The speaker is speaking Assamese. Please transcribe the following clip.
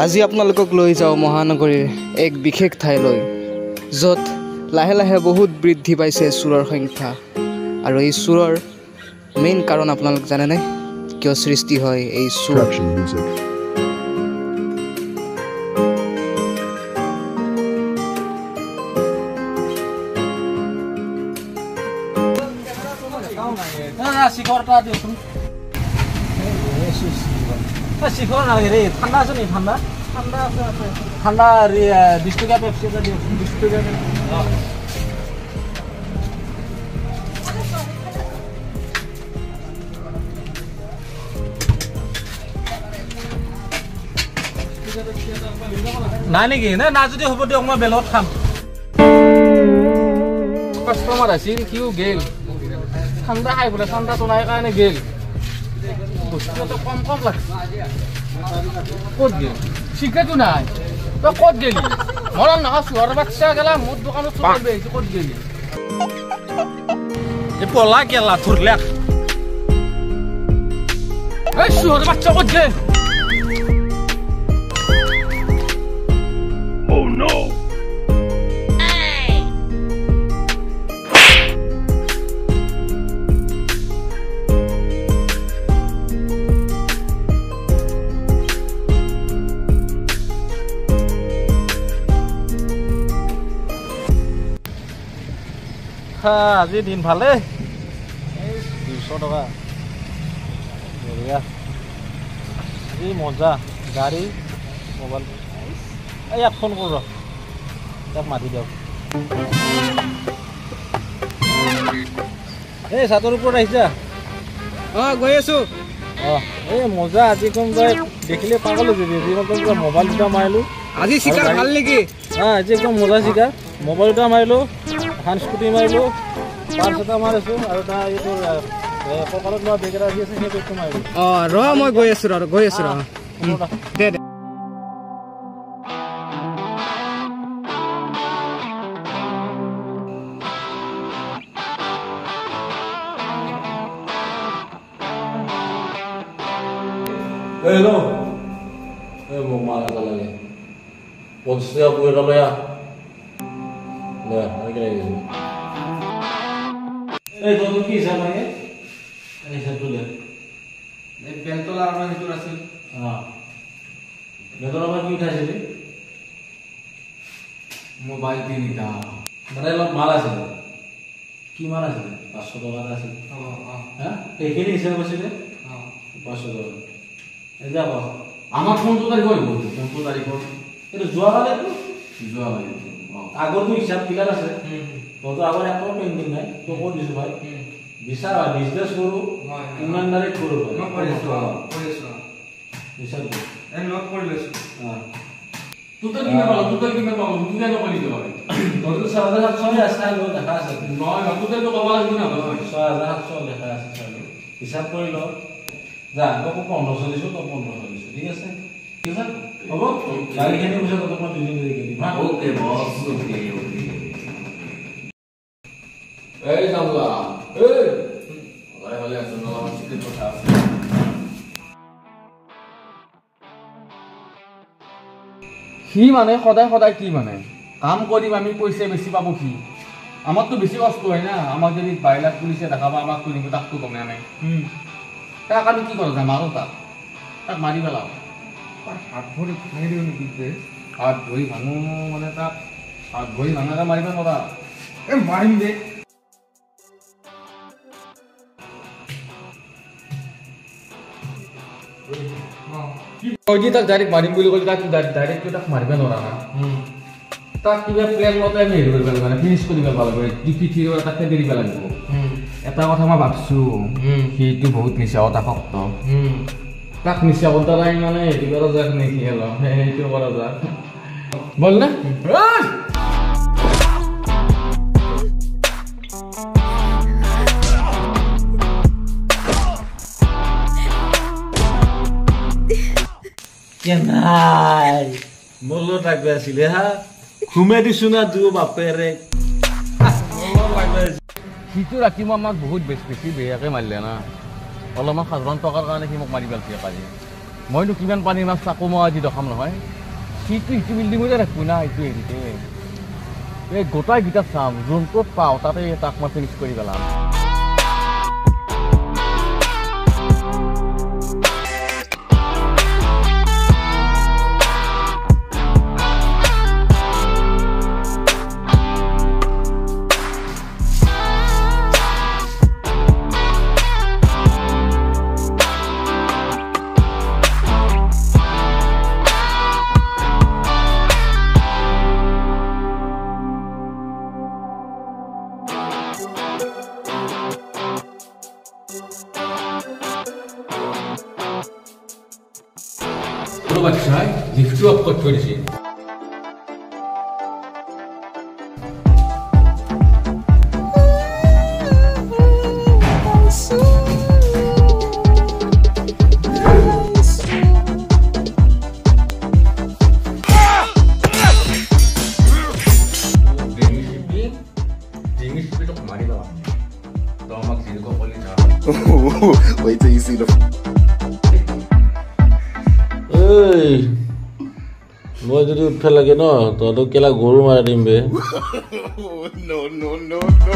আজি আপোনালোকক লৈ যাওঁ মহানগৰীৰ এক বিশেষ ঠাইলৈ, য'ত লাহে লাহে বহুত বৃদ্ধি পাইছে চোৰৰ সংখ্যা। আৰু এই চোৰৰ মেইন কাৰণ আপোনালোক জানেনে কিয় সৃষ্টি হয় এই চোৰ? শিখৰ নালাগে ৰে, ঠাণ্ডা আছে নেকি? ঠাণ্ডা ঠাণ্ডা আছে, ঠাণ্ডা 20 টকীয়া পেপচি এটা দিয়কচোন। 20 টকীয়া। নাই নেকি? নে না যদি হ'ব দিয়ক, মই বেলেগত খাম। কাষ্টমাৰ আছিল, সিও গেল। ঠাণ্ডা খাই বোলে, ঠাণ্ডাটো নাই কাৰণে গেল। বস্তুটো কম কম লাগছে। ক'ত গেল? চিগাৰেটো নাই। তই ক'ত গেলি? মৰম নহয়, চোৰৰ বাচ্চা গেলা মোৰ দোকানত চোৰ কৰিব আহিছে, ক'ত গেলি? এই পলা গেলা ধৰলেক। এই চোৰৰ বাচ্চা ক'ত গেল? Oh no! আজি দিন ভালে, এই 200 টকা বঢ়িয়া। আজি মজা, গাড়ী মোবাইল। এই ইয়াক ফোন কৰ, ইয়াক মাতি দিয়ক। এই চাটৰ ওপৰত আহিছা? অঁ, গৈ আছোঁ। অঁ, এই মজা, আজি কোনোবাই দেখিলে পাগল হৈ যাবি। আজি একদম মোবাইল দুটা মাৰিলোঁ। আজি চিকাৰ ভাল নেকি? অঁ, আজি একদম মজা চিকাৰ। মোবাইল দুটা মাৰিলোঁ, এখন স্কুটি মাৰিলোঁ, পাৰ্চ এটা মাৰিছোঁ, আৰু তাৰ এইটো কঁকালত লোৱা বেগ এটা আহি আছে, সেই বেগটো মাৰিলোঁ। অঁ, ৰ মই গৈ আছোঁ, ৰ গৈ আছোঁ, ৰ দে দে। হেল্ল', এই মোক মাল এটা লাগে, 50 টকা পুৰি এটা লৈ আহ। এই তোৰ কি হিচাপ লাগে? এই হিচাপটো দে। এই বেলতলাৰ আমাৰ সেইটো আছিল। অঁ, বেলতলাৰ পৰা কি উঠাইছিলি? মোবাইল 3টা। মানে অলপ মাল আছিল। কিমান আছিলে? 500 টকা এটা আছিল। হা, সেইখিনি হিচাপ আছিলে 500 টকা। এতিয়া ক, আমাৰ ফোনটো তাৰিখ আহিব, ফোনটো তাৰিখৰ এইটো যোৱাকালিতো, যোৱাকালি আগৰটো হিচাপ কিমান আছে? তইতো আগৰ একো পেইণ্টিং নাই, তই ক'ত দিছো ভাই? বিচাৰ হয়, বিজনেছ কৰোঁ, ইমানদাৰীত কৰোঁ। বিচাৰ টোটেল কিমান পালো? টোটেল কিমান পালো? টোটেল নকলি তই। তইতো 6700 আছে, লেখা আছে। নহয়, টোটেলটো ক'ব লাগিব না। 6700 লেখা আছে, চাই হিচাপ কৰি ল। যা, তোক 1500 দিছোঁ, তই 1500 দিছোঁ, ঠিক আছে? ঠিক আছে, হ'ব। গাড়ীখিনি পইচা তহঁতক মই 2 দিন দেৰিকৈ দিম। অ'কে বছ, অ'কে অ'কে। এই জামলা, এই ভালে ভালে আছো ন? চিক্ৰেট কথা আছে। সি মানে সদায় সদায় কি মানে কাম কৰিম আমি, পইচা বেছি পাব সি, আমাৰতো বেছি কষ্ট হয় না। আমাক যদি বাহিৰত পুলিচে দেখাব, আমাকতো নিব, তাকতো গমেই নাই। তাক আমি কি কৰা যায়? মাৰো তাক, তাক মাৰি পেলাওঁ। হাত ভৰি ভাঙি দিওঁ নেকি? হাত ভৰি ভাঙো মানে তাক হাত ভৰি ভাঙাকে মাৰিব নোৱাৰা। এই মাৰিম দে। তই তাক ডাইৰেক্ট মাৰিম বুলি ক'লে তাক ডাইৰেক্ট তাক মাৰিব নোৱাৰা না। তাক কিবা প্লেন মতে আমি হেৰি কৰিব লাগিব, মানে ফিনিছ কৰিব লাগিব, পিঠিৰ পৰা তাক খেদি দিব লাগিব। এটা কথা মই ভাবছোঁ, সিটো বহুত নিচা আসক্ত। তাক নিচা দ্বাৰাই মানে হেৰি কৰা যাক নেকি, অলপ সেইটো কৰা যাক। বল নে? নাই, মোৰ লগত লাগবে আছিলে। হা, ঘুমে দিছো না দুয়ো বাপেৰে। সিটো ৰাতি মই আমাক বহুত বেছি বেছি বেয়াকে মাৰিলে না। অলপমান সাধাৰণ টকাৰ কাৰণে সি মোক মাৰি পেলাইছে কালি। মইনো কিমান পানীৰ মাছ তাকো মই আজি দেখাম নহয়। সিটো সিটো বিল্ডিঙতে ৰাখবো না, এইটো হেৰিতে এই গোটাইকেইটাত চাম, যোনটোত পাওঁ তাতে তাক মই ফিনিছ কৰি পেলাম। বাচ্চাই লিফ্টটো অফ কৰি থৈ দিছে। Wait till you see the. এই মই যদি উঠবা লাগে ন, তহঁতক কেলা গৰু মাৰি দিম বে। No, no, no, no.